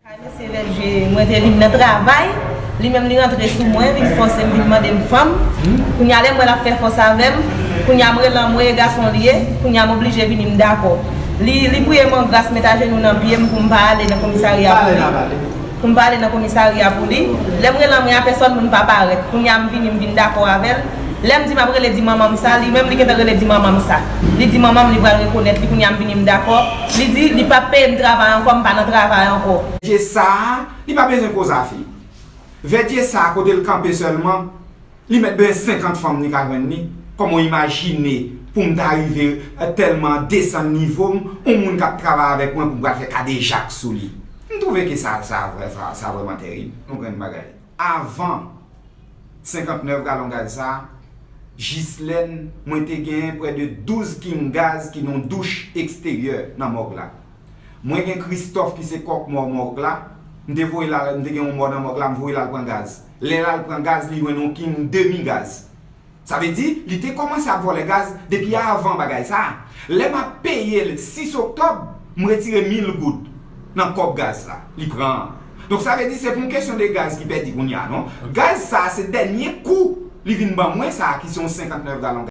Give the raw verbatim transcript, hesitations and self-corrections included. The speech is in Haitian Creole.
Mesye Vèlje, mwen te vin nan travay, li menm li rantre sou mwen, vin fòse m, vin mande m fanm. Kounye a lè m wè l ap fè fòs avè m, kounye a m rele anmweye gason li ye, kounye a m oblije vini m dakò. Li, li priye m an gras, met ajenou nan pye m pou m pa ale nan komisarya pou li. Pou m pa ale nan komisarya pou li. Lè m rele anmweye a, pèsòn moun pa parèt. Kounye a m vini, m vin dakò avè l. Lè m di m ap rele di manman m sa, li menm li gentan rele di manman m sa. Li di manman m li pral rekonèt li, kounye a m vini m dakò. Li di li p ap peye m travay ankò, m pa nan travay ankò. Vèdye sa a, li pa bezwen koz afè. Vèdye sa a, kote l kanpe sèlman, li mèt bezwen senkant fanm li ka jwenn li. Kòman w imajine pou m ta rive tèlman desann nivo m, yon moun k ap travay avèk mwen pou m pral fè kadejak sou li? M twouve ke sa, sa, sa, sa vrèman tèrib, yon grenn bagay. Avan senkantnèf galon gaz sa a, jislèn, mwen te genyen prè de douz king gaz ki nan yon douch eksteryè nan mòg la. Mwen gen Kristòf ki se kòk mò mòg la, m te voye l al, m te gen yon mò nan mòg la, m voye l al pran gaz. Lè l al pran gaz, li jwenn yon king demi gaz. Sa vle di, li te kòmanse ap vòlè gaz depi avan bagay sa a. Lè m ap peye l sis oktòb, m retire mil goud nan kòb gaz la, li pran an. Donk, sa vle di, se pa yon kesyon de gaz ki pèdi kounye a, non. Gaz sa a, se dènye kou li vin ban mwen sa a, ki se yon senkantnèf galon.